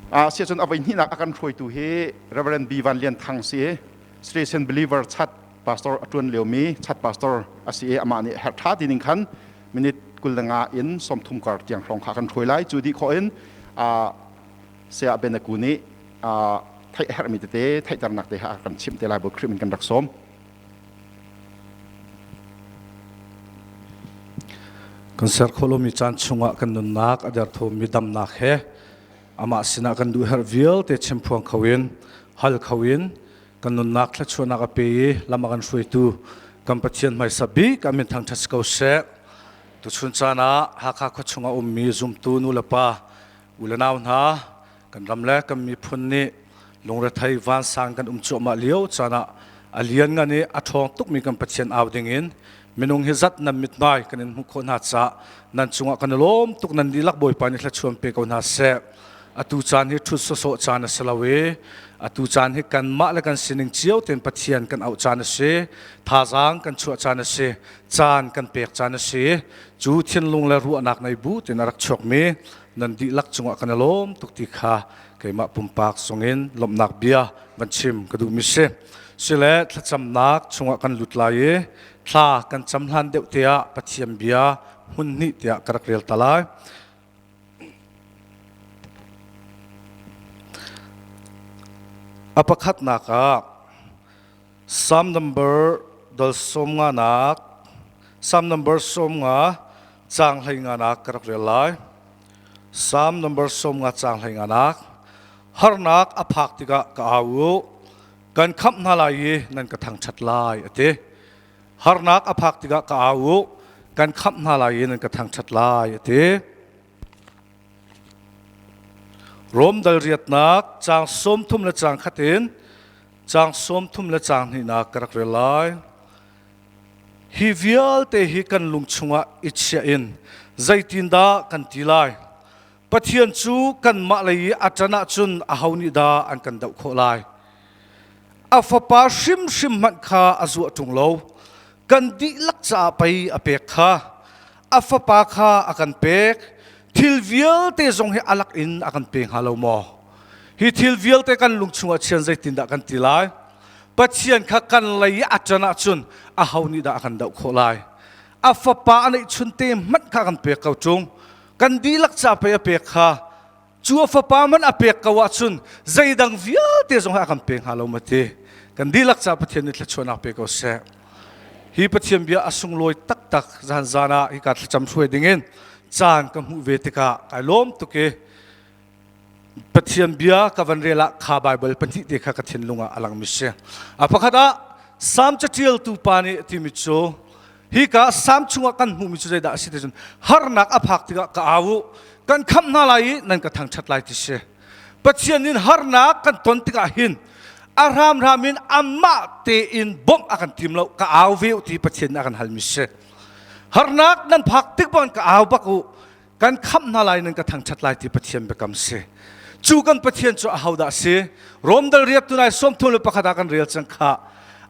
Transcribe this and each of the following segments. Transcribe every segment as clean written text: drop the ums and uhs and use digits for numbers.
Siacun a voi hnihnak a kan hruaitu hi Reverend B Van Lian Thang si Station Believer chat pastor a ṭuan liomi chat pastor a si i amah nih herh ṭha ti ning khan minute 25 in 30 kar tiang hrawng kha kan hruai lai. Cu dih khawh in Saya Benaku nih theih herhmi tete theihternak te ha kan chimh te lai Bawi Khrih min kan rak sawm. Kan ser khawh lomi caan chungah kan nunnak a derthawmmi damnak he amah sinah kan duh herh vialte chimphuang kho in hal kho in kan nunnak thluachuahnak a pe i lam a kan hruaitu kan Pathian hmaisa bik a min thangṭhat si ko seh. Tuchun caan ah Hakha khua chungah ummi zumtu nu le pa u le nau hna kan ram le kan miphun nih lungrethei vansang kan um cuahmah lio caan ah a lian ngan i a ṭhawng tukmi kan Pathian au dingin minung hi zat nan mithmai kan in hmuh khawh hna caah nan cungah kan i lawm tuk nan dihlak Bawipa nih thluachuan pe ko hna seh. Atu caan hi ṭhut sawsawh caan a si lo i atu caan hi kanmah le kan sining cio tein Pathian kan auh caan a si, thazaang kan chuah caan a si, caan kan pek caan a si. Cu thinlung le ruahnak nei bu tein a rak chuakmi nan dihlak cungah kan i lawm tuk ti kha keimah pumpak zongin lawmhnak bia van chim ka duhmi si. Sile thlacamnak chungah kan lut lai i thla kan cam hlan deuh te ah Pathian bia hmun hnih tiah ka rak rel ta lai. A pakhatnak ah Psalm number dol sawm nga nak Psalm number 50 caang 15 nak ka rak rel lai. Psalm number 50 caang 15 nak harnak a phak tikah ka au u kan khamh hna lai i nan ka thangṭhat lai a ti. Harnak a phak tikah ka au u kan khamh hna lai i nan ka thangṭhat lai a ti. Rom dal riatnak caang 30 le caang khat in caang 30 le caang hnihnak ka rak rel lai. Hi vialte hi kan lung chungah i chiah in zeitindah kan ti lai? Pathian cu kanmah lei i a ṭan ahcun aho nih dah an kan doh khawh lai? A fapa hrimhrim hmanh kha a zuah ṭung lo. Kan dihlak caah pei a pek kha. A fapa kha a kan pek. Thil vialte zong hi a lak in a kan pe hnga lo maw? Hi thil vialte kan lung chungah chian zeitindah kan ti lai? Pathian kha kan lei i a ṭan ahcun aho nih dah a kan doh khawh lai? A fapa a neihchun te hmanh kha kan pek ko ṭung. Kan dihlak ca pei a pek kha. Cu a fapa hmanh a pek ko ahcun zeidang vialte zong hi a kan pe hnga lo ma ti. Kan dihlak ca Pathian nih thluachuahnak pe ko seh. Hi Pathian bia a sunglawi taktak zan zan ah hika thlacam hruai dingin caan ka hmuh ve tikah kai lawm tuk i Pathian bia ka van rel ah kha Baibal pahnih te kha ka thinlung ah a langmi si. A pakhat ah Salm caṭialtu pa nih a timi cu hika Salm chungah kan hmuhmi cu zeidah a si ti cun harnak a phak tikah ka au u kan khamh hna lai i nan ka thangṭhat lai ti si. Pathian in harnak kan ton tikah hin a hramhram in amah tein bawmh a kan tim lo ka au ve u ti Pathian nih a kan halmi si. Harnak nan phak tik bang ka au bak u kan khamh hna lai nan ka thangṭhat lai ti Pathian biakam si. Cu kan Pathian cu ahodah si? Rom dal riat tunai 31 ah kan rel cang kha.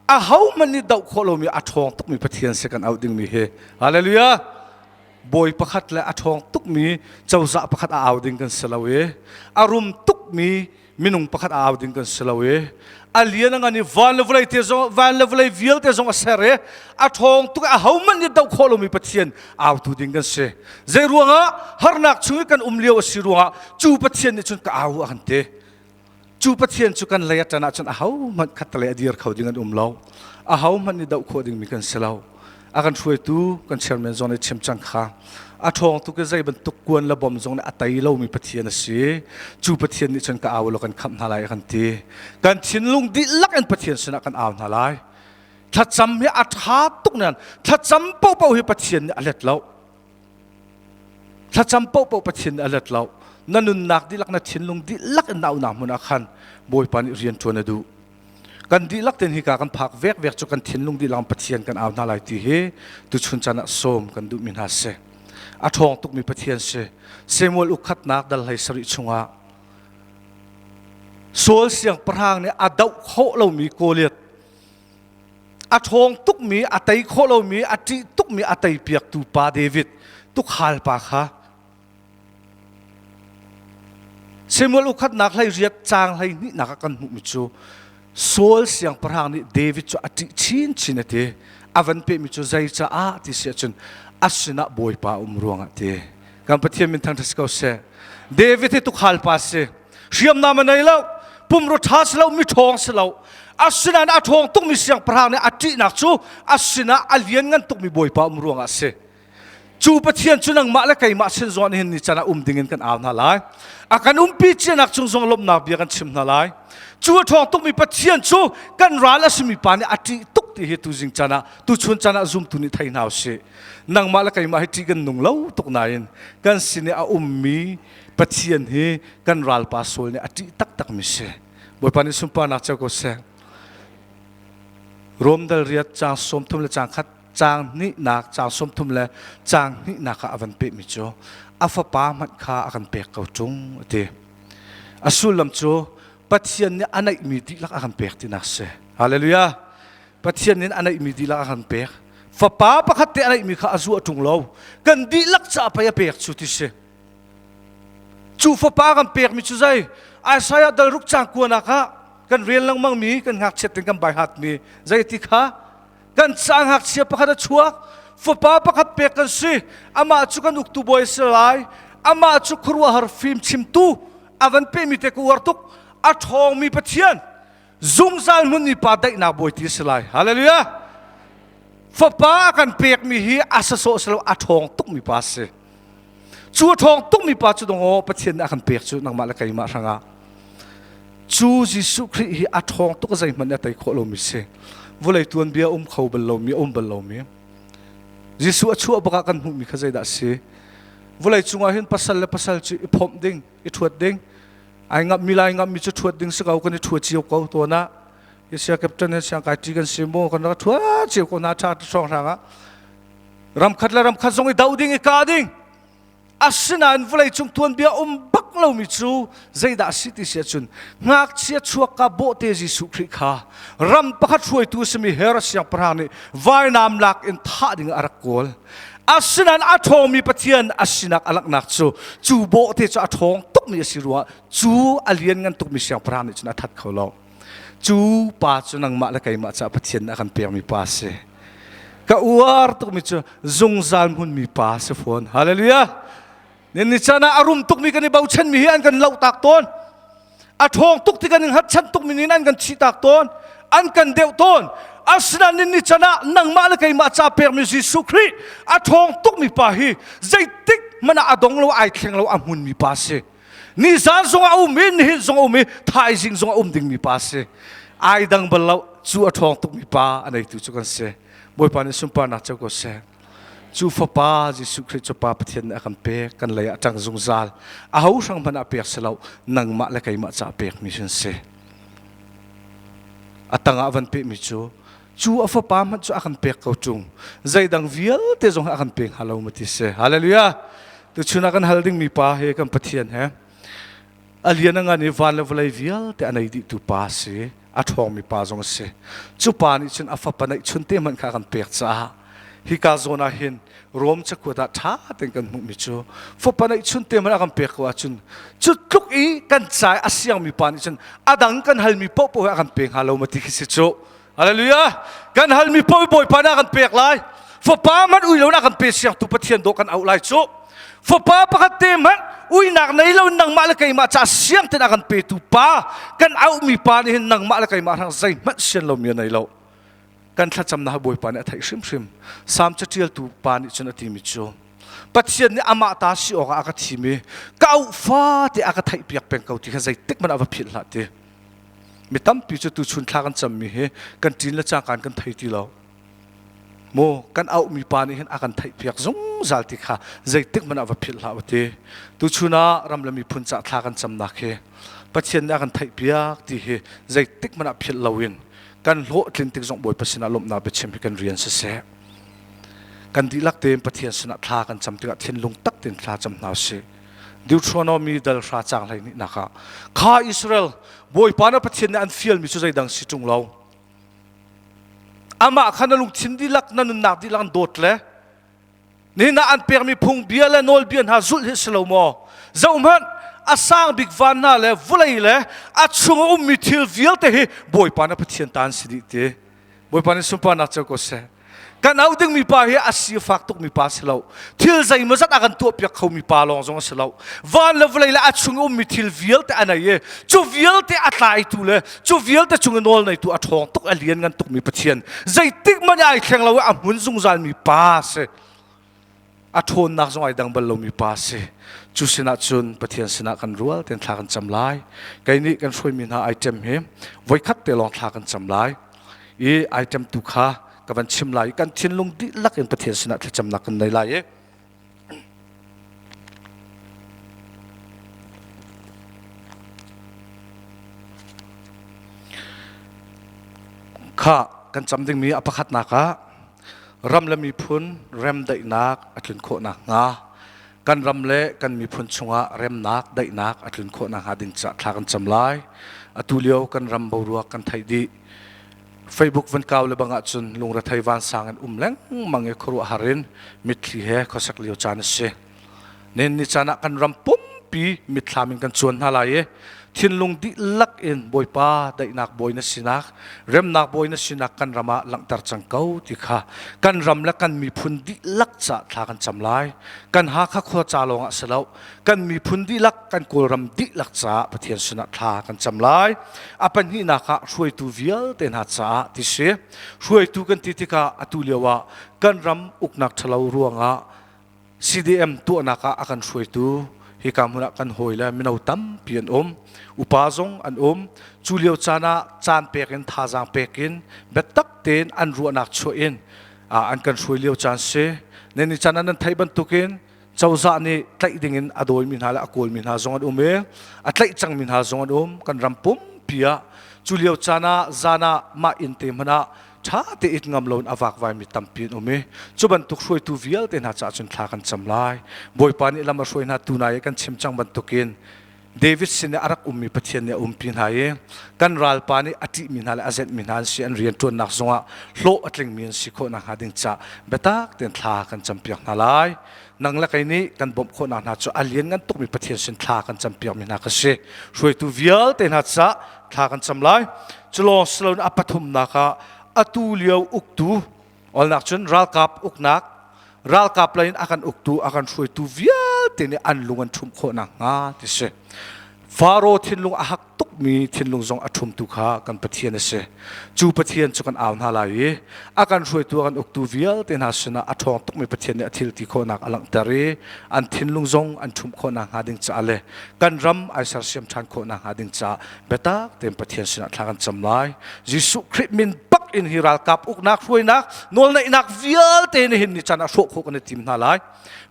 Aho hmanh nih doh khawh lomi a ṭhawng tukmi Pathian si kan auh dingmi hi. Hallelujah! Bawi pakhat le a ṭhawng tukmi cozah pakhat a au ding kan si lo i a rum tukmi minung pakhat a au ding kan si lo i a lian a ngan i van le vawlei te zong van le vawlei vialte zong a ser i a ṭhawng tuk i ahohmanh nih doh khawh lomi Pathian autu ding kan si. Zei ruangah harnak chung i kan um lio a si ruangah cu Pathian nih cun ka au a kan ti. Cu Pathian cu kan lei a ṭan ahcun ahohmanh khattelei a dir kho ding an um lo. Ahohmanh nih doh khawh dingmi kan si lo. A kan hruaitu kan chairman zong nih chim cang kha. A ṭhawng tuk i zei bantuk kuan le bom zong nih a tei lomi Pathian a si. Cu Pathian nih cun ka au law kan khamh hna lai a kan ti. Kan thinlung dihlak in Pathian sinah kan au hna lai. Thlacam hi a ṭha tuk nain thlacam paohpaoh hi Pathian nih a let lo. Thlacam paohpaoh Pathian nih a let lo. Na nunnak dihlak na thinlung dihlak in na aunak hmun ah khan Bawipa nih rian ṭuan a duh. Kan dihlak ten hika kan phak vekvek cu kan thinlung dihlak Pathian kan au hna lai ti hi tuchun caan ah sawm kan duhmi hna si. A ṭhawng tukmi Pathian si. Samuel ukkhatnak dal 17 chungah Saul siangpahrang nih a doh khawh lomi Goliath a ṭhawng tukmi a tei khawh lomi a ṭih tukmi a tei piaktu pa David tukhal pa kha. Samuel ukhatnak hlei riat caang hlei hnihnak ah kan hmuhmi cu Saul siangpahrang nih David cu a ṭih chinchin a ti. A van pehmi cu zei caah ti si ahcun a sinah Bawipa um ruangah ti. Kan Pathian min thangṭhat si ko seh. David hi tukhal pa si. Hriamnam a nei lo, pumrua ṭha si lo, mi ṭhawng si lo. Asinain a ṭhawng tukmi siangpahrang nih a ṭihnak cu a sinah a lianngan tukmi Bawipa um ruangah a si. Cu Pathian cu nangmah le keimah sin zong nihin ni can ah um dingin kan au hna lai. A kan umpi cianak cung zong lawmhnak bia kan chim hna lai. Cu a ṭhawng tukmi Pathian cu kan ral a simi pa nih a ṭih tuk ti hi tuzing caan ah tuchun caan ah zumtu nih thei hna usih. Nangmah le keimah hi ṭih kan nung lo tuk nain kan sin i a ummi Pathian hi kan ralpa Saul nih a ṭih taktakmi si. Bawipa nih sunparnak co ko seh. Rom dal riat caang 30 le caang khat caang hnihnak caang 30 le caang hnihnak ah a van pehmi cu a fapa hmanh kha a kan pek ko ṭung a ti. A sullam cu Pathian nih a neihmi dihlak a kan pek tinak si. Hallelujah. Pathian nih a neihmi dihlak a kan pek. Fapa pakhat te a neihmi kha a zuah ṭung lo. Kan dihlak caah pei a pek cu ti si. Cu fapa kan pekmi cu zei? Isaiah dal ruk caang kuanak ah kan rel lengmangmi kan ngakchiat in kan baihatmi zei ti kha kan ca ngakchia pakhat a chuak fapa pakhat pek kan si amah cu kan uktu bawi a si lai amah cu khuaruahhar fim chimtu a van pemi te ka uar tuk a ṭhawngmi Pathian zungzal hmunmi pa daihnak bawi ti a si lai hallelujah fapa a kan pekmi hi a sasawh si lo a ṭhawng tukmi pa a si Cu a ṭhawng tukmi pa cu dong Pathian nih a kan pek cu nangmah le keimah hrangah. Cu Jesuh Khrih hi a ṭhawng tuk zeihmanh a tei khawh lomi si. Vawlei tuanbia um kho bal lomi, um bal lomi. Jesuh a chuah bak ah kan hmuhmi kha zeidah a si? Vawlei cungah hin pasal le pasal cu i phomh ding, i ṭhuat ding. Ai ngamhmi lai ngamhmi cu ṭhuat ding si ko, kan i ṭhua cio ko tuan ah. Sia captain he siang kai ṭi kan si mu, kan rak ṭhua cio ko hna ṭha ṭhawng hrang ah. Ramkhat le ramkhat zong i do ding i kah ding. Asinain vawleicung tuanbia um bak lomi cu zeidah a si ti si ahcun ngakchia chuakka bawhte Jesuh Khrih kha ram pakhat hruaitu a simi Herod siangpahrang nih vainam lak in thah ding a rak kawl. Asinain a ṭhawngmi Pathian a sinak a langhnak cu cu bawhte cu a ṭhawng tukmi a si ruangah cu a lianngan tukmi siangpahrang nih cun a that kho lo. Cu pa cu nangmah le keimah caah Pathian nih a kan pekmi pa a si. Ka uar tukmi cu zungzal hmunmi pa a si fawn. Hallelujah. Ni caan ah a rum tukmi kan i bochanmi hi an kan lohtak tawn. A ṭhawng tuk ti kan i hngatchan tukmi nih an kan chihtak tawn. An kan deuh tawn. Asinain ni caan ah nangmah le keimah ca pekmi Jesuh Khrih a ṭhawng tukmi pa hi zeitik hmanh ah a dong lo ai thleng lo a hmunmi pa a si. Nizan zong a um i nihin zong a um i thaizing zong a um dingmi pa a si. Ai dang bal lo cu a ṭhawng tukmi pa a neitu cu kan si. Bawipa nih sunparnak co ko seh. Cu fapa Jesuh Khrih cu Pa Pathian nih a kan pek, kan lei ah ṭang zungzal. A ho hrang hmanh ah pek si lo, nangmah le keimah caah pekmi sun si. A tangah van pehmi cu cu a fapa hmanh cu a kan pek ko ṭung. Zeidang vialte zong a kan pe hnga lo ma ti si. Hallelujah. Tuchun ah kan hal dingmi pa he kan Pathian he a lian a ngan i van le vawlei vialte a nei dihtu pa a si. A ṭhawngmi pa zong a si. Cu pa nih cun a fapa neih chun te hmanh kha a kan pek caah hika zawn ah hin Rom cakuat ah ṭha tein kan hmuhmi cu fapa neih chun te hmanh a kan pek ko ahcun cu tluk i kan ca i a siangmi pa nih cun a dang kan halmi paohpaoh hi a kan pe hnga lo ma ti khi si cu. Hallelujah. Kan halmi paoh Bawipa nih a kan pek lai. Fapa hmanh ui lo na kan pe siangtu Pathian dawh kan auh lai cu. Fapa pakhat te hmanh uinak nei lo nangmah le keimah ca siang ten a kan petu pa kan auhmi pa nih hin nangmah le keimah hrang zeihmanh sian lomi a nei lo. Kan thlacamnak Bawipa nih a theih hrimhrim. Salm caṭialtu pa nih cun a timi cu Pathian nih amah ta si awkah a ka thim i ka auh fate a ka theihpiak peng ko ti kha zeitik hmanh ah va philh hlah ti. Mi tampi cu tuchun thla kan cammi hi kan ṭin le cangkaan kan thei ti lo. Mu kan auhmi pa nih hin a kan theihpiak zungzal ti kha zeitik hmanh ah va philh hlah u ti. Tuchun ah ram le miphun cah thla kan camnak hi Pathian nih a kan theihpiak ti hi zeitik hmanh ah philh loin kan hlawhtlin tik zong Bawipa sinah lawmhnak biachim hi kan rian siseh. Kan dihlak tein Pathian sinah thla kan cam tikah thinlung tak tein thla cam hna usih. Deuteronomy dal hra caang 12 nak ah kha Israel Bawipa na Pathian nih an fialmi cu zeidang si ṭung lo amah kha na lungthin dihlak na nunnak dihlak an dawt le nihin ah an pekmi phungbia le nawlbia hna zulh hi si lo maw zohhmanh. A sang bik van hna le vawlei le a chung a ummi thil vialte hi Bawipa na Pathian ta an si dih ti. Bawipa nih sunparnak co ko seh. Kan auh dingmi pa hi a sifak tukmi pa si lo. Thil zeimawzat a kan tuahpiak khomi pa lawng zong a si lo. Van le vawlei le a chung i ummi thil vialte a nei i cu vialte a tlaitu le cu vialte cung i nawl neitu a ṭhawng tuk a lian ngan tukmi Pathian zeitik hmanh ai thleng lo i a hmun zungzalmi pa si. A ṭhawnnak zong ai dang bal lomi pa si. Cu sinah cun Pathian sinah kan rual tein thla kan cam lai. Kei nih kan hruaimi hna item hi voikhat te lawng thla kan cam lai. I item tu kha ka van chim lai i kan thinlung dihlak in Pathian sinah thlacamnak kan nei lai i kha kan cam dingmi a pakhatnak ah ram le miphun remdaihnak a tlun khawh nakhnga kan ram le kan miphun chungah remnak daihnak a tlun khawh nakhnga ding caah thla kan cam lai. Atu lio kan ram boruak kan theih dih. Facebook van kau le bang ahcun lungrethei vansang in um lengmang i khuaruahhar in mitthli he khuasak lio caan a si. Nen ni caan ah kan ram pumpi mitthlam in kan cuan hna lai i thinlung dihlak in Bawipa daihnak bawi na sinak remnak bawi na sinak kan ram ah langhter cang ko ti kha kan ram le kan miphun dihlak ca thla kan cam lai. Kan Hakha khua ca lawng ah si lo kan miphun dihlak kan Kawlram dihlak caah Pathian sinah thla kan cam lai. A pahnihnak ah hruaitu vialte hna caah ti si. Hruaitu kan ti tikah atu lio ah kan ram uknak ṭhalo ruangah CDM tuahnak ah a kan hruaitu hika hmun ah kan hawi le mino tampi an um. Upa zong an um. Cu lio caan ah caan pek in thazaang pek in biatak tein an ruahnak chuah in an kan hruai lio caan si. Nan ni caan ah nan theih bantukin cozah nih tlaih dingin a dawimi hna le a kawlmi hna zong an um i a tlaih cangmi hna zong an um. Kan ram pumpi ah cu lio caan ah zan ah mah inn te hmanh ah ṭha te it ngam loin a vakvaimi tampi an um i cu bantuk hruaitu vialte hna caah cun thla kan cam lai. Bawipa nih lam a hruai hna tunai i kan chim cang bantukin David sin i a rak ummi Pathian nih a umpi hna i kan ralpa nih a ṭihmi hna le a zenhmi hna an si an rianṭuannak zongah hlawh a tlingmi an si khawh nakhnga ding caah biatak tein thla kan campiak hna lai. Nang le kei nih kan bawmh khawhnak hna cu a lianngan tukmi Pathian sin thla kan campiakmi hna ka si. Hruaitu vialte hna caah thla kan cam lai. Cu lawng si loin a pathumnak ah atu lio uktu Olnak cun ralkap uknak, ralkap lei in a kan uktu, a kan hruaitu vialte nih an lung an ṭhumh khawh nakhnga ti si. Faro thinlung a hak tukmi thinlung zong a ṭhumtu kha kan Pathian a si. Cu Pathian cu kan au hna lai i a kan hruaitu, a kan uktu vialte hna sinah a ṭhawng tukmi Pathian nih a thil ti khawhnak a langhter i an thinlung zong an ṭhumh khawh nakhnga ding caah le kan ram ai sersiam ṭhan khawh nakhnga ding caah biatak tein Pathian sinah thla kan cam lai. Jesuh Khrih min bak in hi ralkap uknak hruainak nawlneihnak vialte nihin ni caan ah hrawh khawh kan i tim hna lai.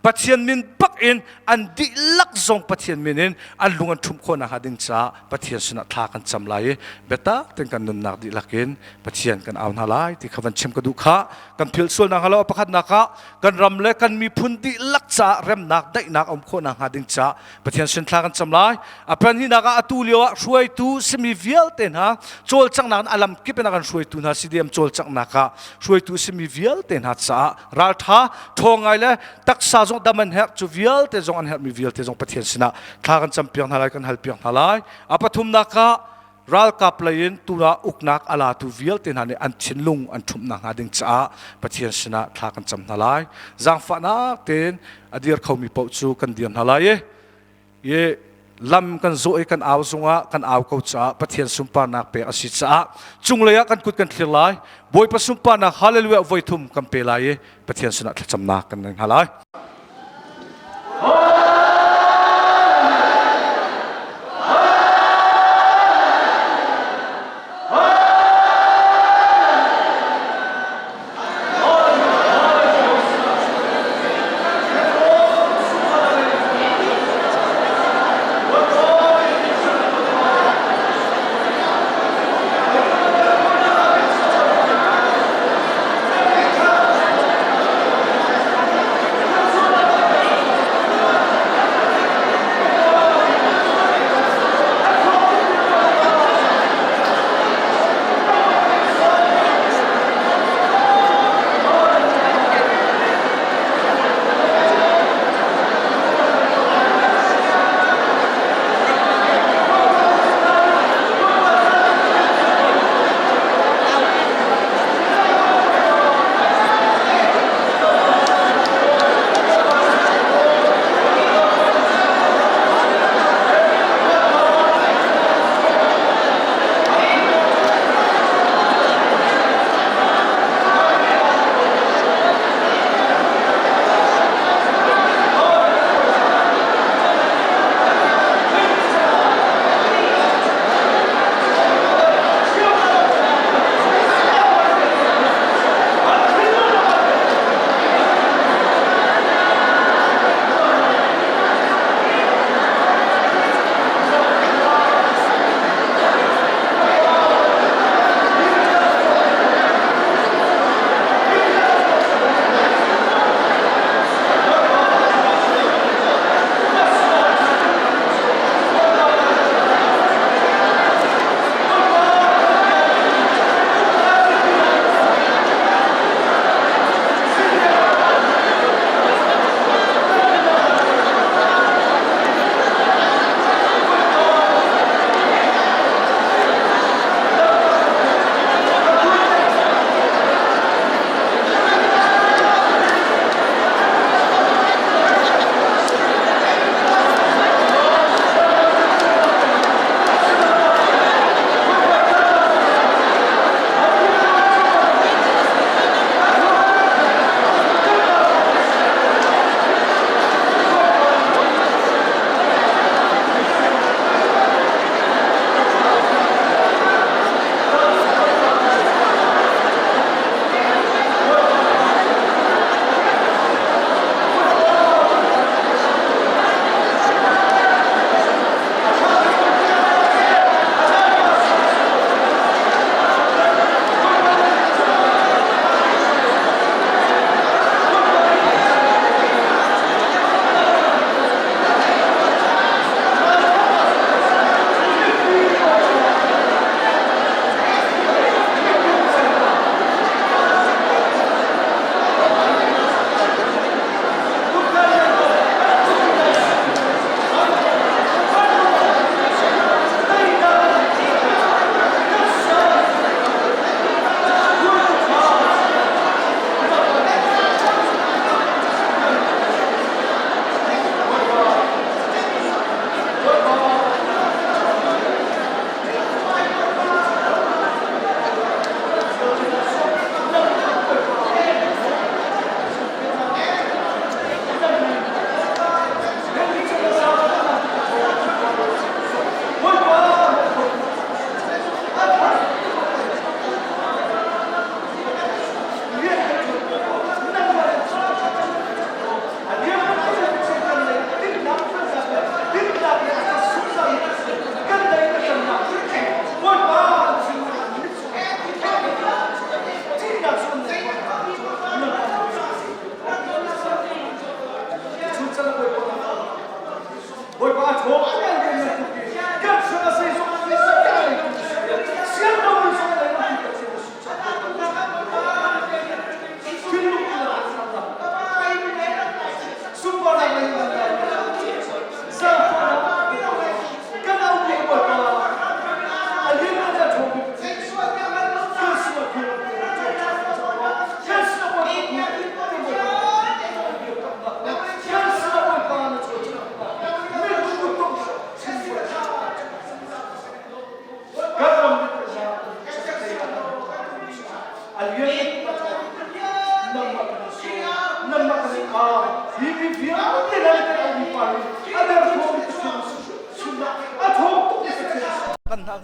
Pathian min bak in an dihlak zong Pathian min in an lung an ṭhumh khawh nakhnga ding caah Pathian sinah thla kan cam lai i biatak tein kan nunnak dihlak in Pathian kan au hna lai ti kha van chim ka duh kha kan philh sual nakhnga lo a pakhatnak ah kan ram le kan miphun dihlak caah remnak daihnak a um khawh nakhnga ding caah Pathian sin thla kan cam lai. A pahnihnak ah atu lio ah hruaitu simi vialte hna cawlcanghnak in a lam kip in a kan hruaitu hna CDM cawlcanghnak ah hruaitu simi vialte hna caah raltha ṭhawng ngai le taksa zong dam an herh cu vialte zong an herhmi vialte zong Pathian sinah thla kan campiak hna lai kan halpiak hna lai. A pathumnak ah ralkap lei in tunah uknak a latu vialte hna nih an thinlung an ṭhumh nakhnga ding caah Pathian sinah thla kan cam hna lai. Zaangfahnak tein a dir khomi paoh cu kan dir hna lai i lam kan zawh i kan au zungah kan au ko caah Pathian sunparnak pek a si caah cunglei ah kan kut kan thlir lai. Bawipa sunparnak hallelujah voi thum kan pe lai i Pathian sinah thlacamnak kan ngei hna lai.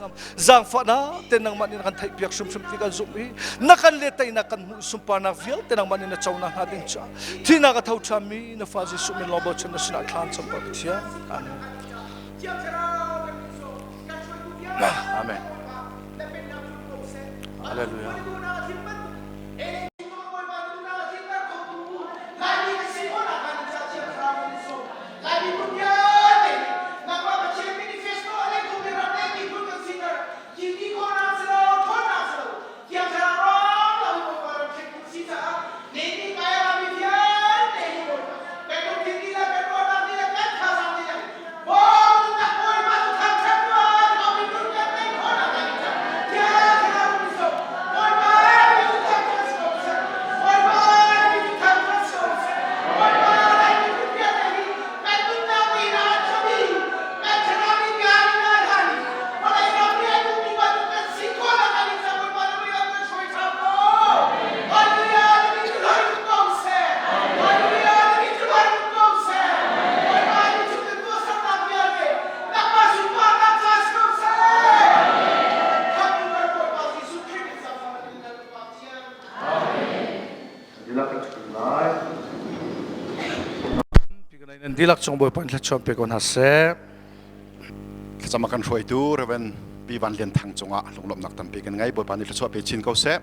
hnangam zaangfahnak te nangmah nih na kan theihpiak hrimhrim ti kan zumh i na kan le teinak kan hmuh sunparnak vialte nangmah nih na conak hnga ding caah thihnak a tho ṭhanmi na fa Jesuh min lawng bochan na sinah thlan cam ko Pathian. Amen. Amen. Hallelujah. Nan dihlak cung Bawipa in thluachuah pe ko hna seh. Thlacam a kan hruaitu Reverend Pi Van Lian Thang cungah lunglawmhnak tampi kan ngei. Bawipa nih thluachuah pe chin ko seh.